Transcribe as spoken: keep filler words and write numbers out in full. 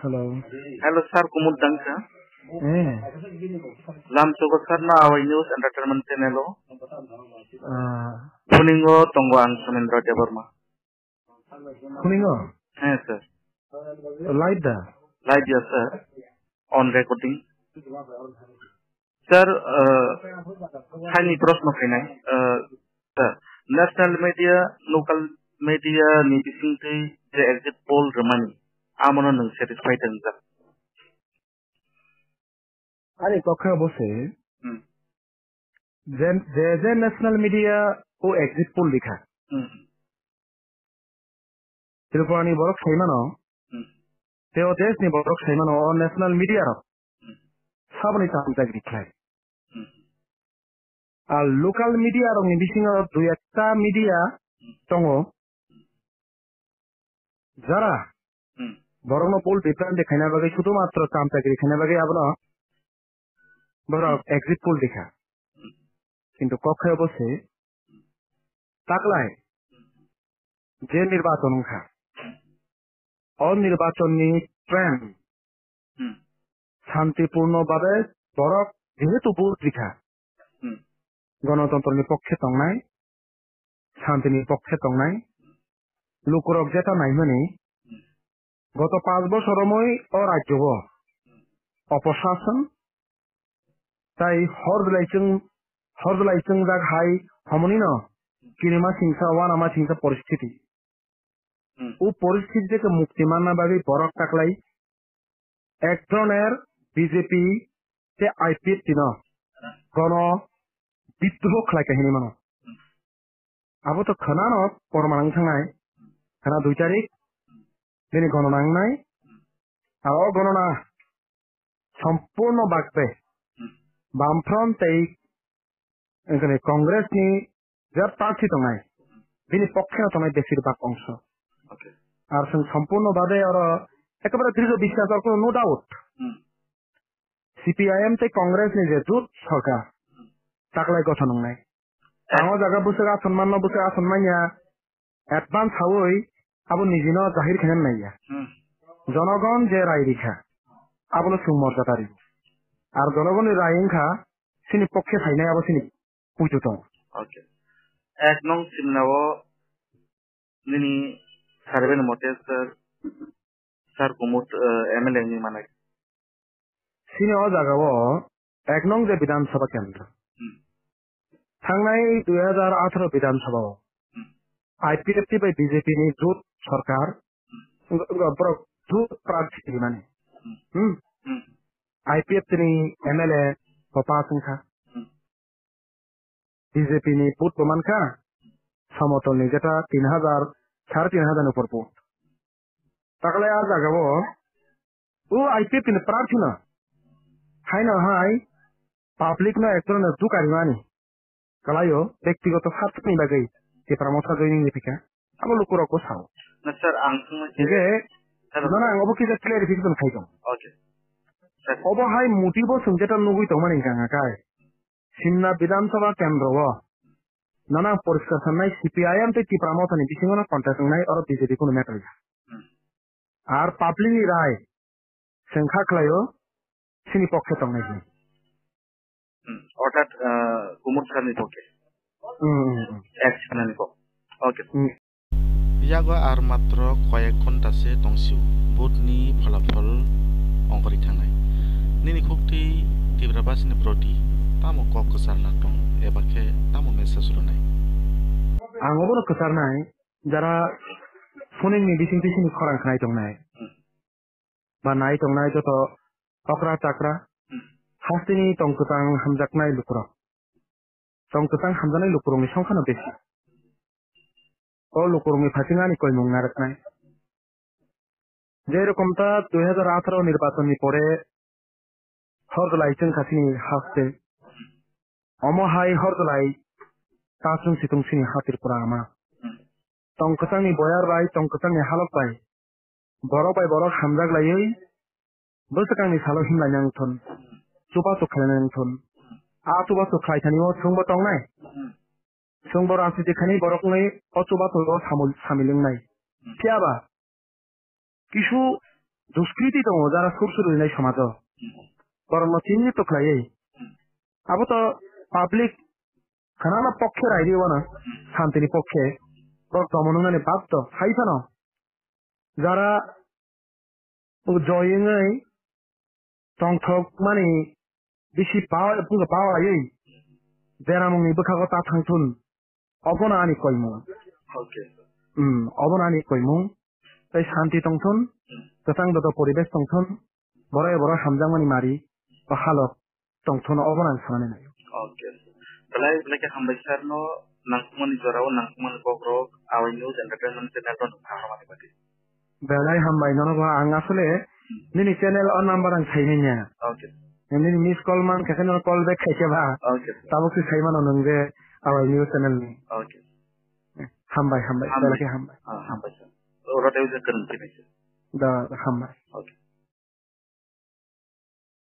Hello. Hello, sir, Kumud Dangka. Eh. Lamsogo sir na Awai News Entertainment Channel o. Ah. Phuningo tongo ang Samendra Debbarma. Phuningo? Eh, sir. Live da? Live ya, sir. On recording. Sir, uh, hani proshno khainai, uh, sir, national media, local media ni bisingtwi je exit poll rwmani, amono nwng satisfied wngjak? Ani kokha bo se, Hmm. je, je, je national media o exit poll likha. Hmm. Tripura ni borok saimano, Hmm. tei o desh ni borok saimano, o national media rok Hmm. saboni tangchak rikhlai. Hmm. A local media rok ni bisingo dui ekta media tongo, jara Hmm. borokno poll bipran de khaina bagwi, sudhu matro tangchak ri khaina bagwi abono borok Hmm. exit poll dikha. Hmm. Kintu kok khe obo se taklai je nirbachon wngkha, o nirbachon ni trend Hmm. santipurno babe borok jehetu vote rikha, Hmm. gonotontro ni pokkhe tongnai, santini pokkhe tongnai lukurok jeta naimani, Hmm. goto panch bosor romwi o rajyo o oposason tai hor belai chwng, hor belai chwngjak hai homonino kinima singsa, wanama singsa poristhiti. Hmm. O poristhiti theke mukti manna bagwi borok taklai ek dhoroner B J P tei I P F T no gono bidroh khlai kha hinwi mano. Abo to khwnano porman wng thangnai, khwna dui tarik bini gono nangnai, abo gono na sompurno bagbe Bamfront tei wngkha ni Congress ni je party tongnai, bini pokkhe no tongnai besir bak ongso. Okay. Ar chwng sompurno babe oro ekebare drisho biswas, ar kono no doubt. Hmm. C P I M tei Congress ni je jut sorkar taklai gothon wngnai. Eh. Ang o jaga bwswk ason manno, bwswk ason manya, advance hawi abo nijino jahir khaina naiya. Hmm. Jonogon je rai rikha, abono chwng morjada rio. Ar jonogonni rai wngkha, chini pokkhe phainai abo chini puitu tongo. Okay. Ek nong simna o nini survey ni mote sir, sir Kumud, eh, M L A wngwi manai. Chini o jaga o ek nong je Bidhan Sabha Kendra. Hmm. Thangnai dui hajar atharo Bidhan Sabha o Hmm. I P F T bai B J P ni jut sorkar, Hmm. wng-, wng-, borok jut prarthi rimani. Hmm. Hmm? Hmm. I P F T ni M L A bo pass wngkha. Hmm. B J P ni vote bo mankha, Somotol ni jeta tin hajar, sare tin hajar ni upor vote. Taklai a jaga o, o I P F T ni prarthi no, haino hai public no ek dhoroner duka rimani, kalai o, bektigoto swartho ni bagwi, Tipra Motha joining ni phika, abo lukurok bo sao. Na sir, ang swngma se Hingke, sir, nono ang obo kisa clarification khai tong. Okay. Sir. Obo hai motive o chwng jeta nugwi tongmani hwnka hwnka kai. Simna Bidhan Sabha kendro o. Nono ang poriskar sanai, C P I M tei Tipra Motha ni bisingo no contest wngnai, oro B J P kunu matter ya. Hmm. Ar public ni rai chwng kha khlai o, chini pokkhe tongnai hwnwi. Hmm. Orthat, ah, Kumud sir ni pokkhe. Hmm, hmm, hmm. Ek simna ni pok. Okay. Hmm. Yago ar matro koyek ghonta se tongsio, vote ni phalaphal ongkhorwi thangnai. Nini khuktwi Tiprabasini proti tamo kok kwcharna tong eba khe tamo message rwnai? Ang obono kwcharnai, jara phoning ni bising bising ni khorang khnai tongnai. Hmm. Ba nai tongnai joto okra chakra, Hmm. hasteni tong kwchang hamjaknai lukurok. Tong kwchang hamjaknai lukurokni songkhano besi. O lukurokni phaising ani koimung narwknai. Je rokom ta dui hajar atharo nirbachon ni pore hor dwlai chwng kha chini haste. Omo hai hor dwlai ta chwng si tong chini ha Tripura ama. Tong kwchangni boyar bai, tong kwchangni halok bai, borok bai borok hamjak laiwi bwswkangni salo himlai nang thun, chubachu khlai nang thun. A chubachu khlai thani o chwngbo tongnai. Chwngbo rajniti khainai borokni o chubachu o samul-, samil wngnai. Phiya ba kisu duskriti tongo, jara sur sur rinai somajo. Hmm. Borokno chini to khlaiwi. Hmm. Abo to public khanana pokkhe raidi wano, hmm, santini pokkhe. Borok tomo nungnani bak to, hai phano. Jara o joyengwi tongthokmani bisi power, phungo power aiwi, beramungni bwkhago ta thangthun. Obono ani koimung. Okay. Hmm, obono ani koimung. Tei santi tongthun, kwchang dodo poribesh tongthun, borok borok hamjakmani mari, o halok tongthun, obono ang sanani naio. Okay. Belai, belai khe hambai sir no, nangkukmani jorao, nangkukmani bokrok, Awai News Entertainment channel no nung kha hamani bagwi. Belai hambai nono bo, ang asole nini channel o number ang saimanya. Okay. Nini miss call man khe no call back khaikhe ba. Okay, sir. Tabuk se saimano nung je Awai News channel ni. Okay. Hambai, hambai, hambai. Belai khe hambai. Ah, hambai, sir. Oro tei ujak kwrwng khe nai, sir. Da, hambai.